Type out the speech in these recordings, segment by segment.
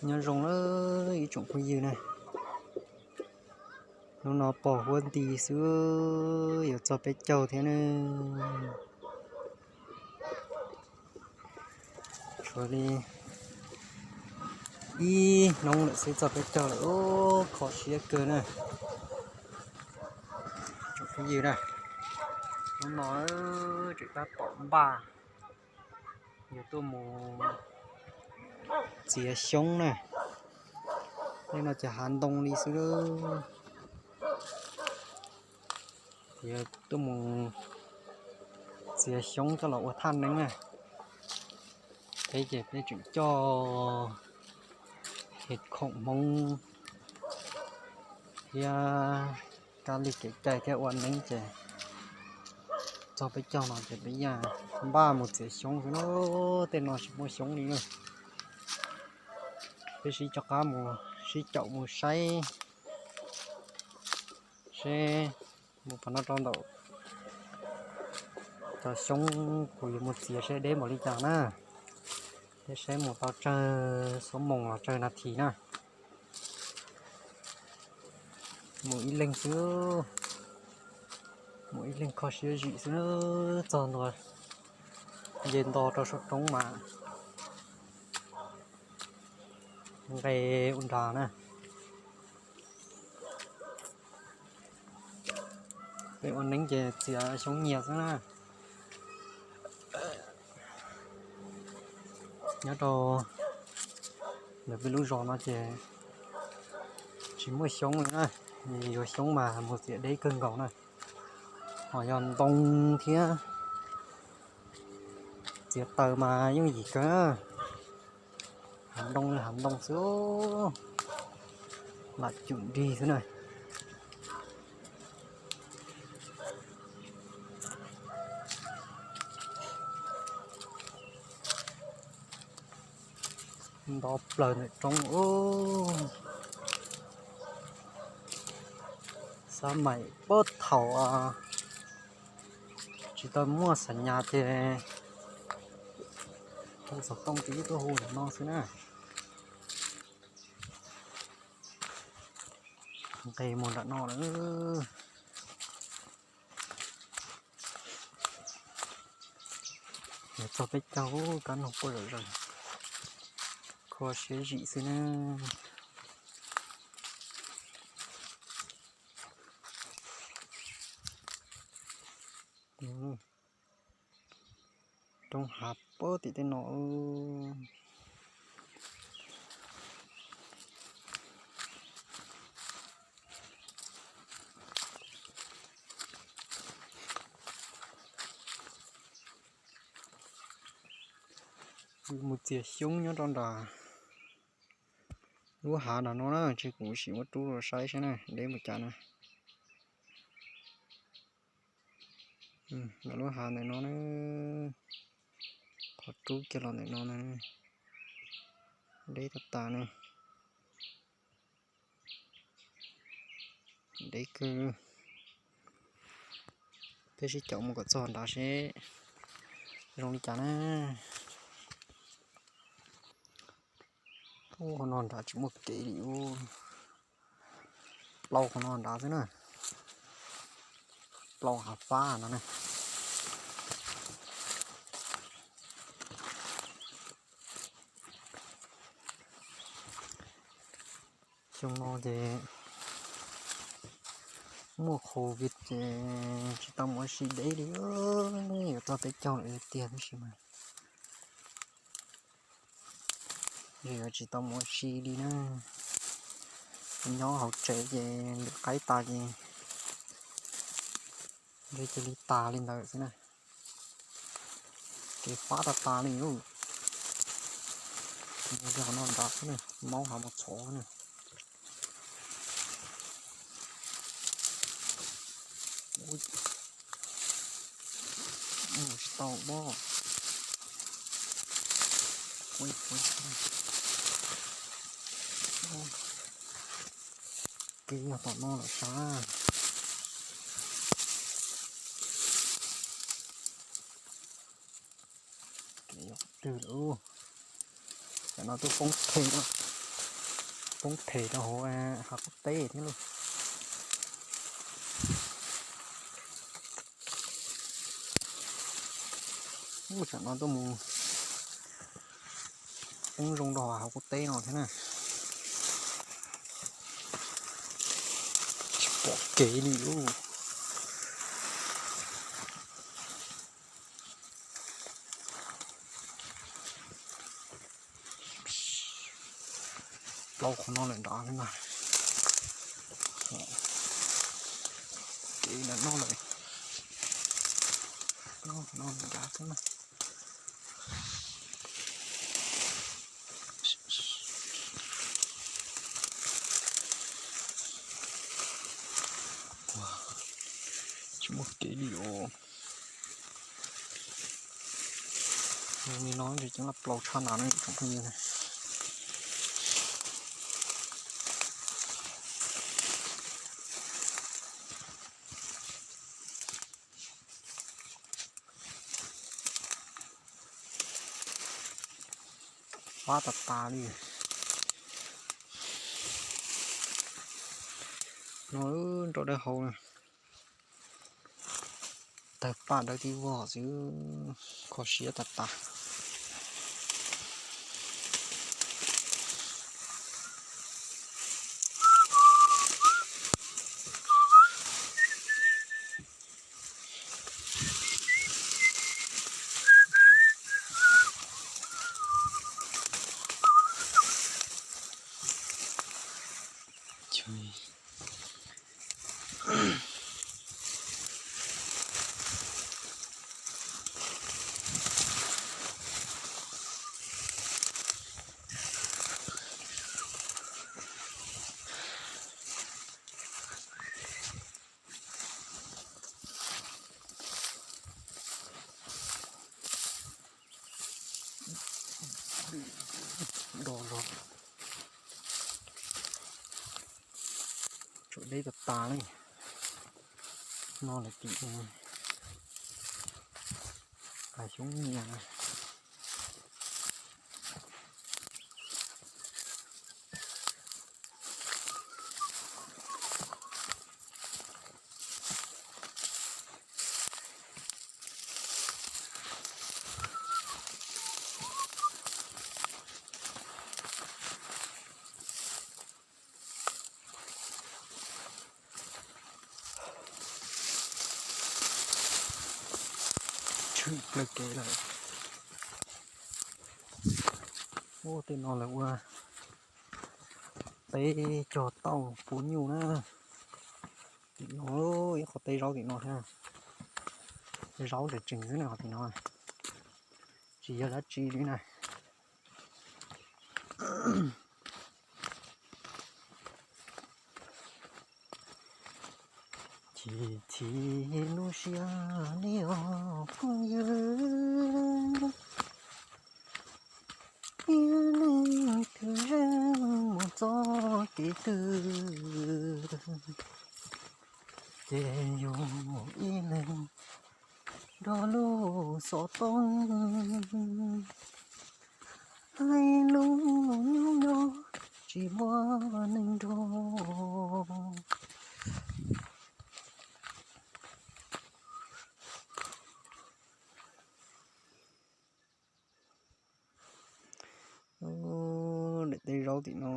Nyob zoo lawm ib tsoom phooj ywg na, hnub no pom huab nti xwb yuav txog peb caug thiab ne. Tshuav li ib hnub lawm xwb txog peb caug lawm, kho siab kawg na. Tsoom phooj ywg na, hnub no tseem tab tom npaj yuav tuaj mus txiav xyoob na. Tej no ces hav ntoo li xwb. Yuav tuaj mus txiav xyoob coj los ua thaj neeb na. Peb ces peb tseem coj hes khoom Hmoob thiab kab li kev cai thiab ua neeb ces txog peb caug no ces peb yeej npaj mus txiav xyoob xwb na. Tej no tsis muaj xyoob li na. Peb sib coj qab mus sib caum mus saib seb mus pem no rau ntawm cov xyoob kuv yuav mus txiav seb deb npaum li cas na. Peb saib mus tau tsawg xuab moos los tsawg nas this na. Mus ib leeg xwb, mus ib leeg kho siab zim xwb, txog ntua nce nto rau saum roob mas nqes ua nrag na. Peb ua neeb ces txiav xyoob nyias xwb na. Nyob rau ntawm peb lub zos no ces tsis muaj xyoob li na, yuav xyoob mas mus txiav deb kawg nkaus na. Ho yog ntoo thiab txiav taws mas yooj yim kawg. Hav ntoo li hav ntoo xwb, lam cum nrig xwb na. Nto plaws ntawm roob. Xab maim puag thaum tsis tau muaj xam nyas ces hu xov tooj ces ib tug hu ntawm no xwb na. Nqes mus nram no lawm. Yuav txog peb caug, kab noog quaj zom zaws, kho siab zim xwb na. Roob hav puag tim tej no. Mus txiav xyoob nyob rau nram lub hav nram no na, ces kuv sim muab rub rau saib saib na, deb mus cas na. Ntawm lub hav ntawm no na, qhov rub kiag los ntawm no na, deb tag tas na. Deb kawg. Peb sib caum mus kom txog nrad seb zoo li cas na. Ub, qhov no nrad tsis muaj kev li ub. Plaub qhov no nrad xwb na. Plaub hav fab no na. Xyoo no ces muaj covid ces tsis tau mus ua si deb li, yuav txog peb caug lawm tiag tab sis mas yuav tsis tau mus ua si li na. Nyob hauv tsev ces lwm qaib tas ces ntshe cia li tas li ntawd xwb na. Kev fab tas tas li. Yog no nrad xwb na, maub hav mus txhov na. Mus tsis tau pob. Kev yog tom no lawm sas. Kev yog twg lawm. Tam no twb poob pheej lawm. Poob phem rau hauv hav qub teb thiab lauj. Ub, tsam no tuaj mus poob zoo rau hav qub teb no thiab na. Tsis pom kev li lauj. Plaub qhov no lawm nrad xwb na. Kev ntawm no lawm. Plaub qhov no lawm nrad xwb na. Tsis muaj kev li os. Li no ces coob laj plaus tshaj na ne tsoom phooj ywg na. Fab tas tas li. No nrog dawb hau na. Tawg paj dawb tib vog xwb, kho siab tas tas. Do zog. Tsuam deb tas tas li. No lawm tim hav xyoob nyias. Tshwm plaws kev lawm. Ub, tej no lawv ua teb cog tauj puv nyuj na. Tim no ib qho teb zaub tim no thiab. Zaub tseem tseem xwb na, qhov tim no tsis yog dab tsi li na. Chim chim lub siab li os phooj ywg, ib leeg twg zeej mus txoj kev twg, ces yus ib leeg nrog lub xov tooj. Hais lus nyob nyob tsis muaj neeg nrog. Daim teb zaub tim no,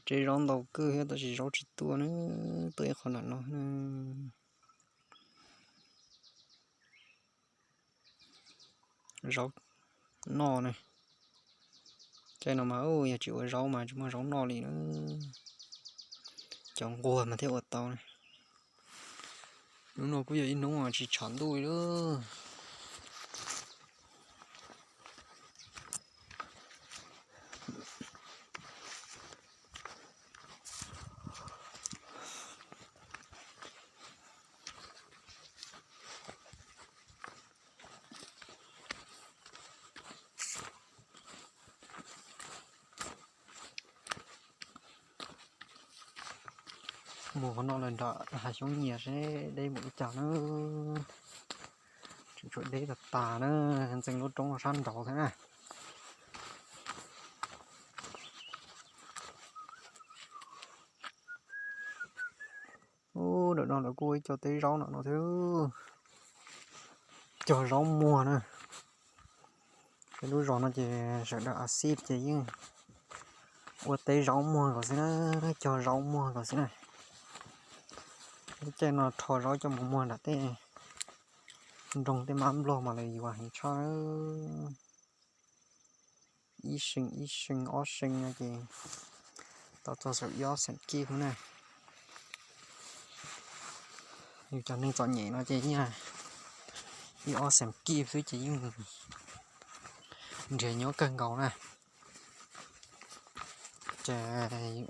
tsev zaub ntau kawg thiab tab sis zaub tsis tuaj na, tuaj ib qho nram no na. Zaub noj ne. Caij no mas yog tsis ua zaub mas tsis muaj zaub noj li na. Cov nquag mas thiaj ua tau ne. Hnub no kuj yog ib hnub tsis tshav ntuj li lawm. Mus qhov no lawm nram hav xyoob nyias seb deb npaum li cas na. Tseem tshuav deb tas tas na, ntxeev lub roob sab nraud thiab na. No lawv kuj ua ib co teb zaub no no thiab, cog zaub muag na. Peb lub zos no ces sawv daws a xij ces yeej ua teb zaub muag nkaus xwb na, cog zaub muag nkaus xwb na. Lub caij no rho zaub coj mus muag nram tej nroog tej mab nplog mas lawv yuav heev tshaj. Ib seem ib seem ob seem no ces tau txog xaum ib ob xeem kib xwb na. Yus cov neeg txom nyem no ces yeej ib ob xeem kib xwb ces yeej nrhiav nyob kawg nkaus na. Ces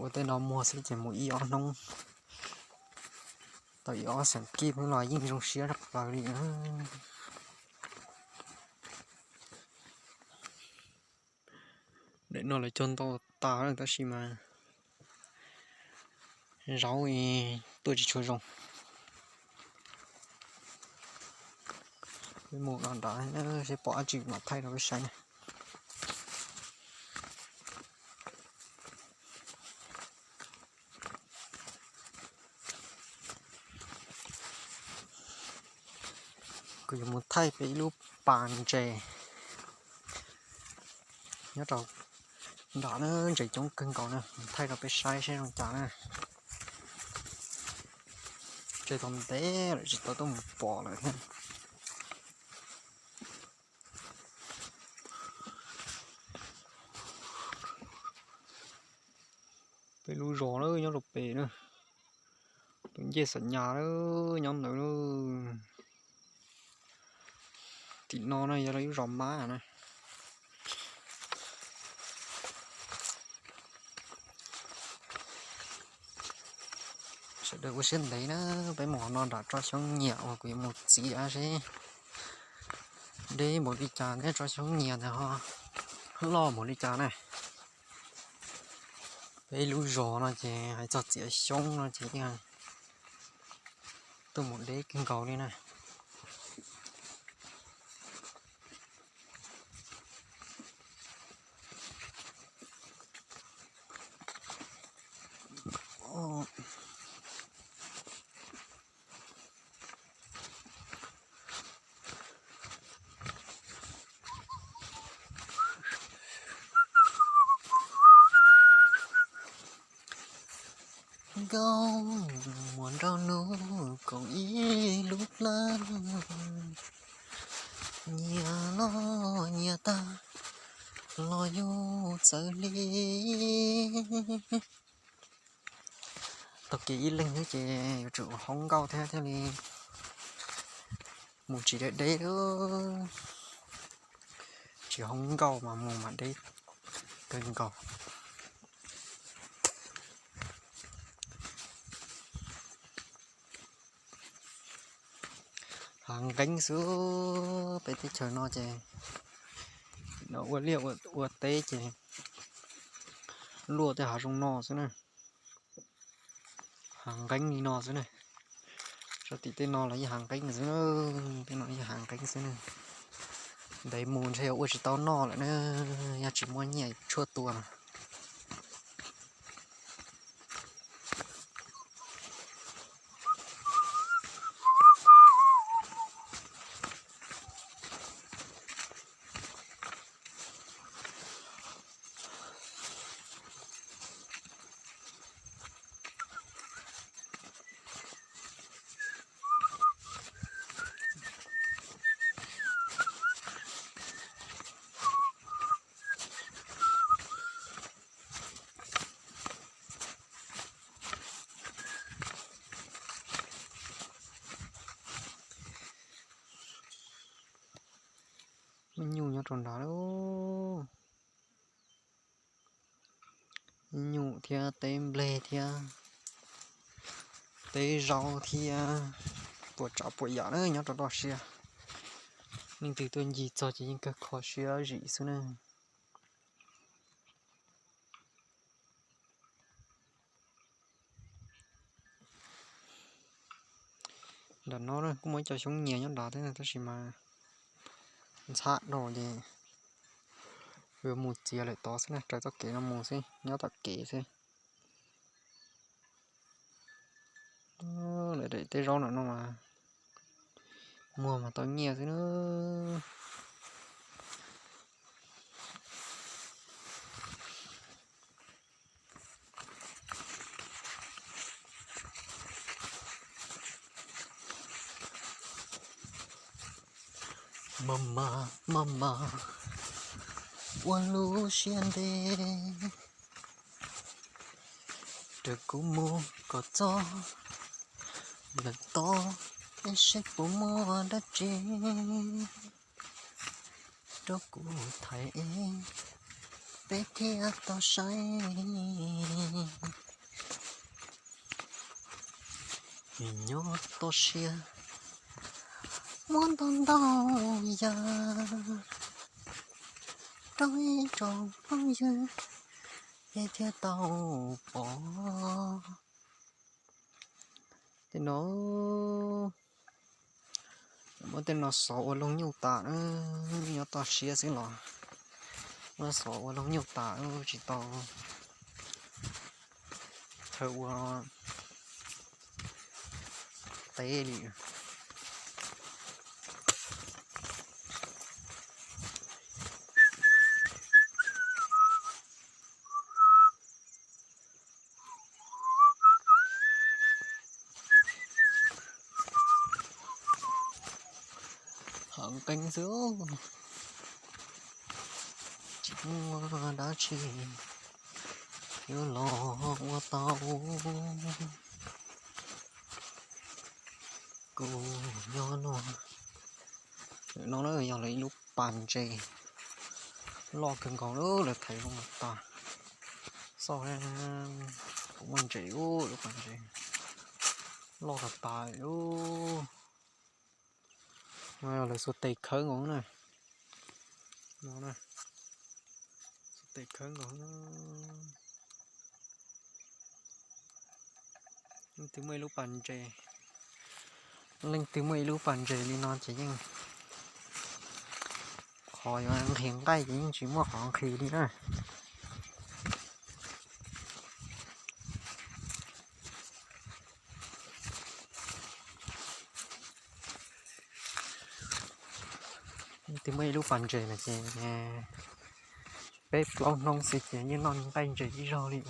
ua tej no muag xwb ces mus ib ob hnub tau ib ob xeem kib xwb los yeej zoo siab tshaj plaws li na. Daim no lawv cog ntau tas tab sis mas zaub tuaj tsis tshua zoo. Peb mus nram seb pom dab tsi mam thaij rau peb saib na. Kuv yuav mus thaij peb ib lub pas ntses nyob rau nram na, ntses coob kawg nkaus na, mus thaij rau peb saib seb zoo cas na. Ntses tau ntev lawm tsis tau tuaj mus pom lawm thiab. Peb lub zos na nyob rau pem na, tus ncej Xam Nyas na nyob ntawd. Tim no na yog lawv lub zos Mab na. Sawv daws ua siab ntev na, peb mus no nram tsob xyoob nyias uas kuv yuav mus txiav seb deb npaum li cas thiab tsob xyoob nyias ntawd ho loj npaum li cas na. Peb lub zos no ces hais txog txiav xyoob no ces yeej tuaj mus deb kawg nkaus li na. Nkauj muam nrog nus koom ib lub plab, nyias loj nyias tag los yus txawv li. Taug kev ib leeg xwb ces yuav tsum hoob nkauj thiab thiaj li mus tsis deb deb. Tsis hoob nkauj mas mus mas deb kawg nkaus. Hav nqeeb xwb, peb teb chaws no ces ua liaj ua teb ces luaj tej hav zoo no xwb na. Hav nqeeb li no xwb na. Sab tim tej no los yeej hav nqeeb xwb, tej no yeej hav nqeeb xwb na. Ntev mus ntshe yuav ua tsis tau noj lawm na, yog tsis muaj nyiaj tshuaj tua no. Me nyuj nyob rau nrad lawm. Nyuj thiab teb nplej thiab teb zaub thiab puas tsav puas yam na nyob rau toj siab. Leej twg tuaj ncig txog ces yeej kawg kho siab zim xwb na. Nram no kuj muaj ib co xyoob nyias nyob nrad thiab tab sis mas ntxhab dhau ces yuav mus txiav lawm tod xwb na, raws txoj kev no mus xwb, nyob tom kev xwb. Lawv Pem tej zaub no no mas muag mas tau nyiaj xwb na. Maj mam, maj mam ua lub siab ntev, raws kuv mus kom txog lawm tod, es seb puas muaj dab tsi rau kuv thaiv es peb thiaj tau saib. Nyob toj siab muaj ntau ntau yam rau ib tsoom phooj ywg es thiaj tau pom. Tej no, muab tej no xov ua loog nyuj tas na, nyob toj siab xwb los muab xov ua loog nyuj tas, tsis tau chaw ua teb li. Hov nqeeb xwb, tsis muaj dab tsi yuav los ua tau. Kuv nyob no, no na yog lawv ib lub pas ntses loj kawg nkaus, lawv thaiv zoo tas. Xoj, kuv muaj ntses, lub pas ntses loj tas tas. No yog lawv xuas tes khawb nkaus na. No, xuas tes khawb nkaus. Leej twg muaj ib lub pas ntses, leej twg muaj ib lub pas ntses li no ces yeej qhov yuav nqhis nqaij ces yeej tsis muaj qhov nqhis li na. Leej twg muaj ib lub pas ntses no ces peb plaub hnub xwb ces yeej noj nqaij ntses ib zaug li.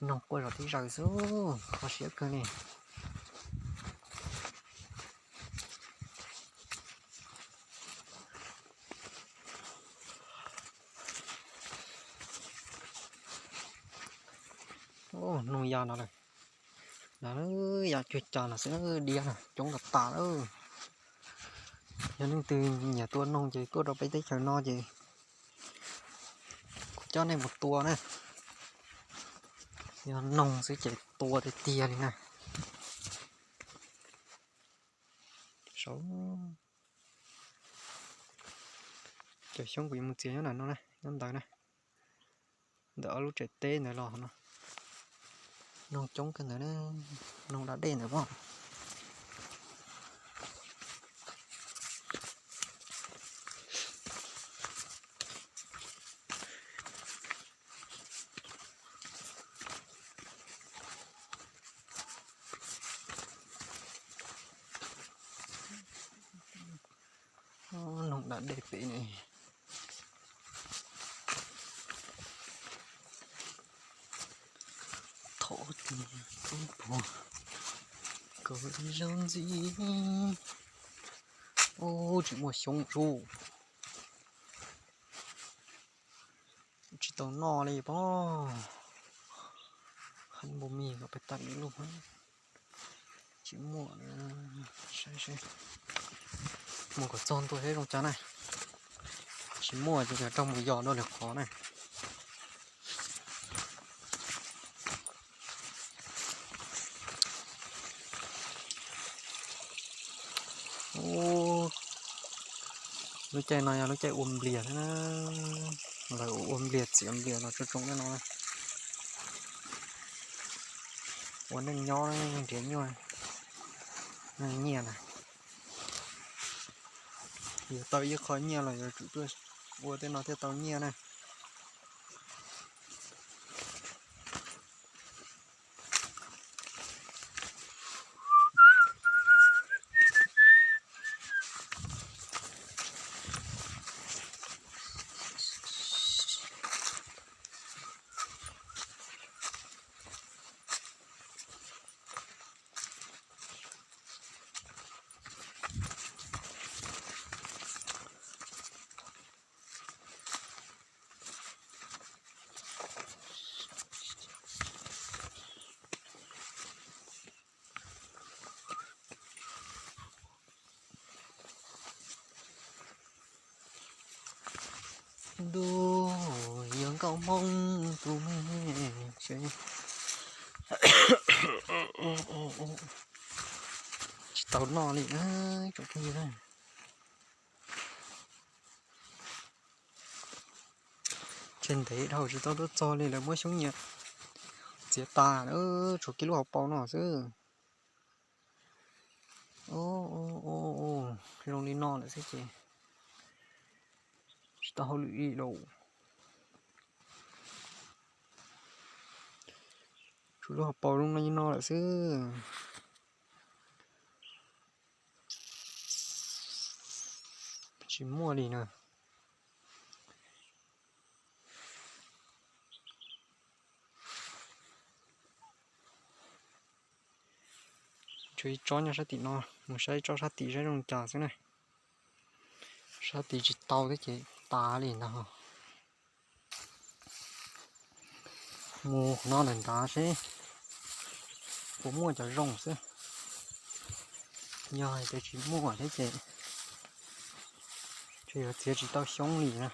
Noog quaj zom tib zaws xwb, kho siab kawg li. Noog ya no lawm. No, yam cuag cas no xwb, diav no coob tas tas lawm. Yog leej twg nyiam tua noog ces tuaj rau peb teb chaws no ces kuv coj nej mus tua na. Yog noog xwb ces tua tiag tiag li na. Saud, cov xyoob kuv yuav mus txiav nyob ntawm no na, nyob ntawd na, ntawm ob lub tsev teb ntawd los no. Noog coob kawg ntawd na, noog da dej ntawd pob. Noog da dej pem ne. Thov tus tub puag kom ib zaug ntxiv. Ub, tsis muaj xyoob ub. Tsis tau noj li pob. Hab npua mis kom peb tag lub, tsis muaj. Saib seb, mus kom txog ntua seb zoo cas na. Tsis muaj ces yog rau mus yos dua lwm qhov na. Ub, lub caij no yog lub caij ua nplias thiab na. Lawv ua nplias, txiav nplias los tsoo tsoo tej no. Ua neej nyob nrhiav nyuaj, nyiaj na. Yuav tau ib qho nyiaj los yuav tsum tuaj ua tej no thiaj tau nyiaj na. Ntuj, yog nkauj Hmoob tus me tsev. Tsis tau noj li na, tsoom phooj ywg na. Tseg ntev dhau tsis tau tuaj txog li, lawv muab xyoob nyias txiav tas, tshuav kiag lub hauv paus no xwb. Zoo li no lawm xwb ces tsis tau hauj lwm li lauj. Tshuav lub hauv paus zoo li no lawm xwb. Tsis muaj li na. Tshuav ib tsob nyob sab tim no, mus saib tsob sab tim saib zoo cas xwb na. Sab tid tsis tau thiab ces tas li ntag. Mus qhov no lawm nrad seb puas muaj cov zoo xwb. Yog hais tias tsis muaj thiab ces tseem yuav txiav tsis tau xyoob li na.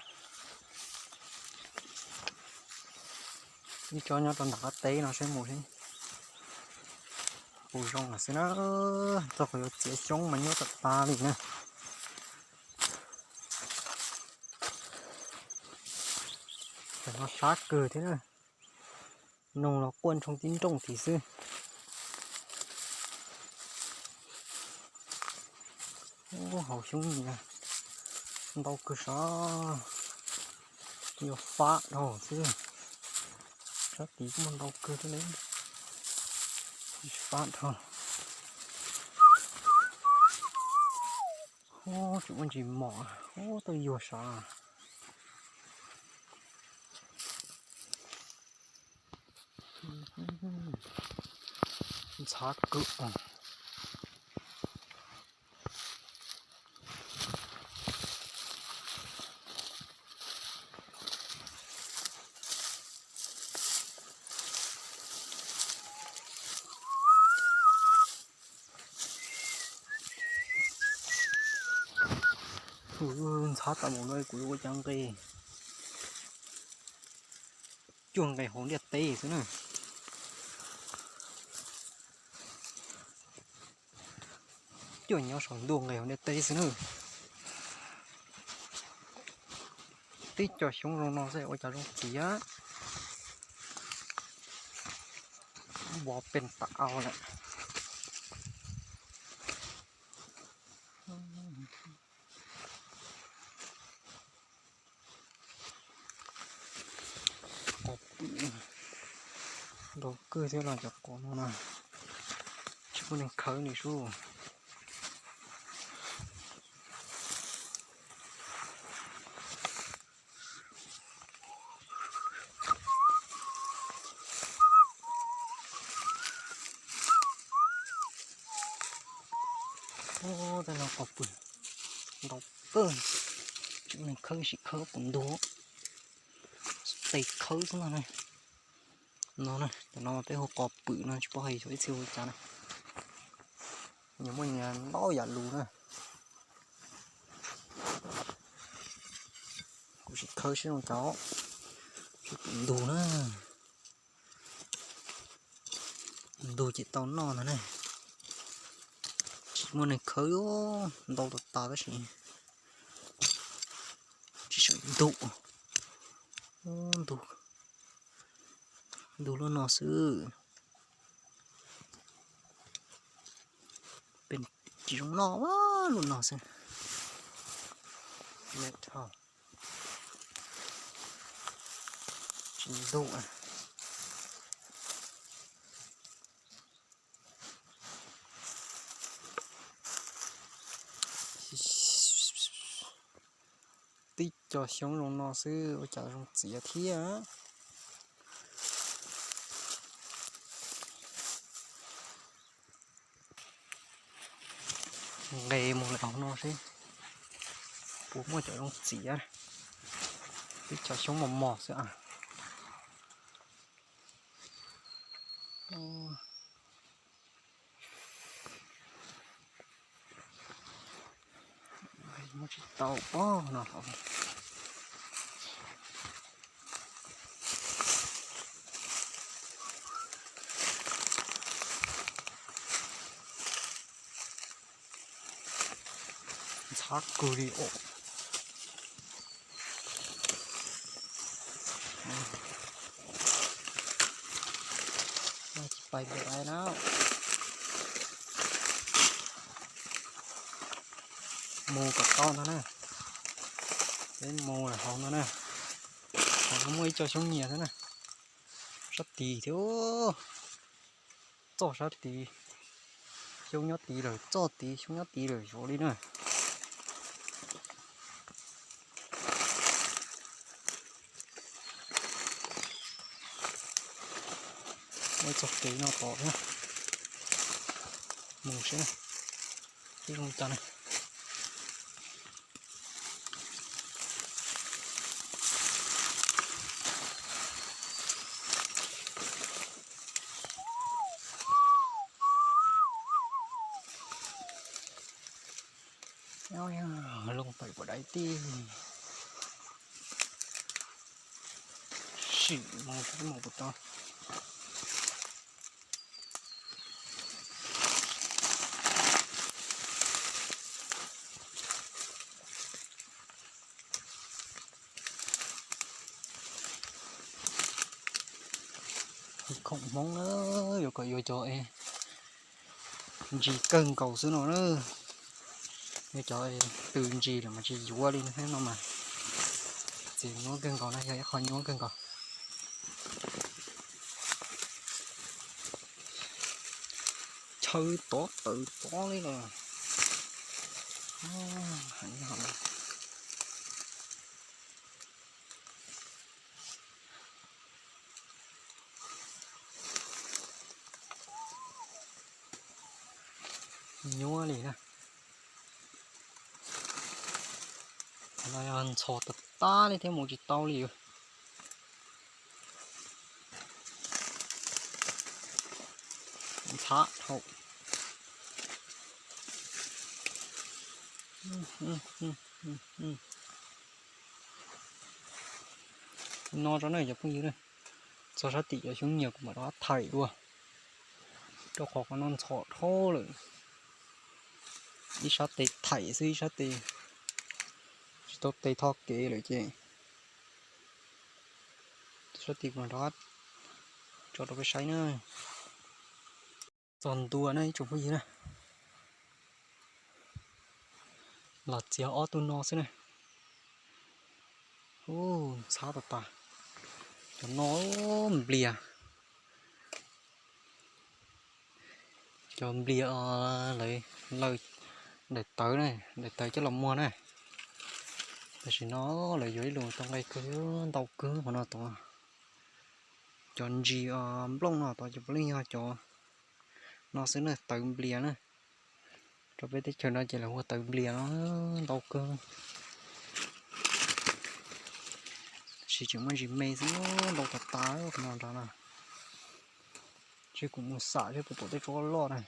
Ib tsob nyob rau nram qab teb no seb mus seb puas zoo lawm xwb na. Txog qhov yuav txiav xyoob mas nyuaj tas tas li na. Tam no sab kawg thiab na. Noog los quaj ntshoo tib nrooj tid xwb. Ub, hauv xyoob nyias ntau kawg sav, yuav fab dhau xwb. Sab tid kuj muaj ntau kawg thiab li, fab dhau. Ub, tseem muaj ntsis mom, ub, tuaj yuag sav. Ntxhab kawg os. Ntxhab tas mus no kuv yuav ua cas nqes. Cuaj nqes hauv ntiaj teb xwb na. Cuaj nyob saum ntuj nqes hauv ntiaj teb xwb na. Tib co xyoob zoo no xwb ua cas zoo txiav. Vov pes tas au lawm. Qos pwm ntau kawg thiab los cov qos no na, tsis muaj neeg khawb li sub. Ub, tej no qos pwm ntau kawg, tsis muaj neeg khawb, sim khawb kuv ntug, tes khawb xwb no na. No na, cov no peb hu qos pwm no, tsis paub hais xyov ib txhia hu cas na. Nyias muaj nyias ntau yam lus na. Kuv sim khawb seb zoo cas, seb puas ntug na. Ntug ces tau noj ntag ne. Tsis muaj neeg khawb, ntau tas tas tab sis tsis tseem ntug. Ntug, ntug lub no xwb. Pem tsis zoo noj, lub no xwb. Tsis ntug. Tib co xyoob zoo no xwb ua cas zoo txiav thiab. Nqes mus lawm hauv no seb puas muaj cov zoo txiav. Tib co xyoob mos mos xwb a. Muab tsis tau pob no hauv. Qab kawg li os. Tsis pais npaum li na. Mus kom tau ntag na. Peb mus lawm hauv no na. Hauv no muaj ib co xyoob nyias thiab na. Sab tid thiab. Txoj sab tid. Xyoob nyob tid lawm, txoj tid, xyoob nyob tid lawm, zoo li na. Muaj ib txoj kev no tom thiab. Mus seb na. Twb zoo cas na. Loo pem puas dai tij. Sim mus mus puas tau. Khoom Hmoob na, yuav kom yuav cov es ntsis kawg nkaus xwb no na. Yuav cov tws ntsis lawm mas tsis yuav li no mas. Txiv nyuaj kawg nkaus na, yog ib qho nyuaj kawg nkaus. Chaw tod tawv tod li lawm. Nyuaj li na. Qhov no yog ntxhov tas tas li thiab mus tsis tau li. Ntxhab dhau. No tso na cov phooj ywg na, txog sab tim cov xyoob nyias kuv mam rov qab thaim dua, rau qhov qhov no ntxhov dhau lawm. Ib sab tes thaim xwb, ib sab tes tsis tau tes tho kev lawm ces sab tim kuv mam rov qab tso rau peb saib na. Txog ntua na ib tsoom phooj ywg na. Los txiav ob tug no xwb na. Ub, ntxhab tas tas. Cov no nplias. Cov nplias lawv laws daim tawv na, daim tawv coj los muag na. Tam sim no lawv yuav ib lus tau nqaij kawg, ntau kawg qhov no tod. Cov ntsis nplooj no tod ces puav leej yog cov no xwb na, tawv nplias na. Rau peb teb chaws no ces lawv hu ua tawv nplias no, ntau kawg. Tab sis tseem muaj ntsis me xwb, ntau tas tas qhov no nrad na. Seb kuv mus xam seb puas pom tej tsob loj na.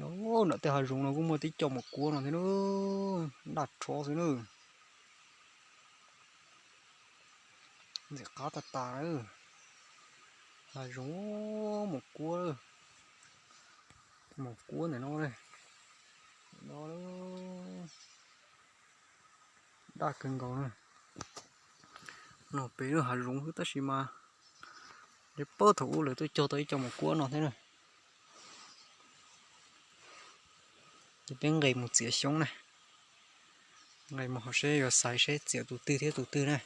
Nram tej hav zoov no kuj muaj tib co maum kuab no thiab na, daj rhuv xwb na. Ntxim qab tas tas lawm. Hav zoov maum kuab, maum kuab ntawm no, no daj kawg nkaus na. No pem lub hav zoov xwb tab sis mas, pab thaum ub lawv tuaj cog tau ib co maum kuab no thiab na. Ces peb nqes mus txiav xyoob na. Nqes mus hauv seb yuav xaiv seb txiav tus twg thiab tus twg na.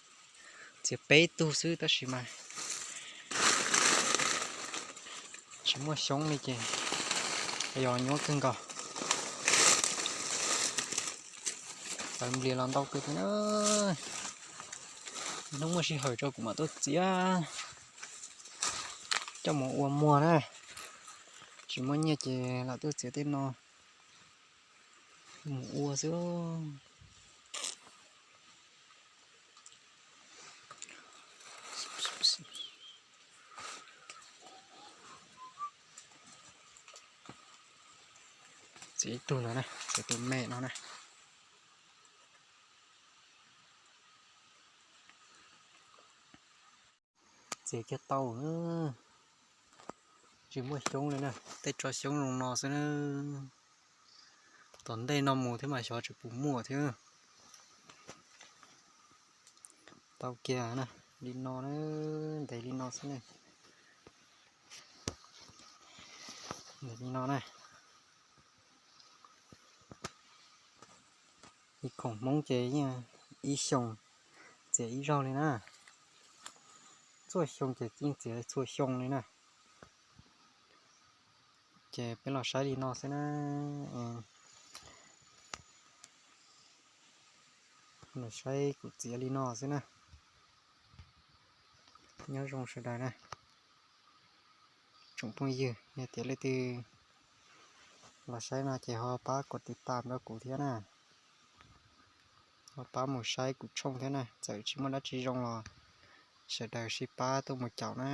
Txiav peb tug xwb tab sis mas tsis muaj xyoob li ces yog nyuaj kawg nkaus. Tawv nplias los ntau kawg thiab na. Hnub muaj sij hawm tso kuv mam tuaj txiav coj mus ua muag na. Tsis muaj nyiaj ces lam tuaj txiav tej no mus ua xwb. Txiav ib tug ntawd na, txiav tus me no na. Txiav kiag tau na. Tsis muaj xyoob li na, tej tsob xyoob zoo no xwb na. Tom ntej no mus thiab mas xyov tseem puas muaj thiab. Tau kiag na, li no na, ntev li no xwb ne. Ntev li no na. Ib khoom Hmoob ces yeej ib xyoos txiav ib zaug li na. Txhua xyoo ces yeej txiav txhua xyoo li na. Ces peb los saib li no xwb na. Los saib kuv txiav li no xwb na. Nyob zoo sawv daws na. Tsoom phooj ywg, yog tias leej twg los saib no ces ho pab kom tiv tam rau kuv thiab na. Ho pab mus saib kuv tshooj thiab na, txawm tsis muaj dab tsi zoo los sawv daws sib pab tuaj mus caum na.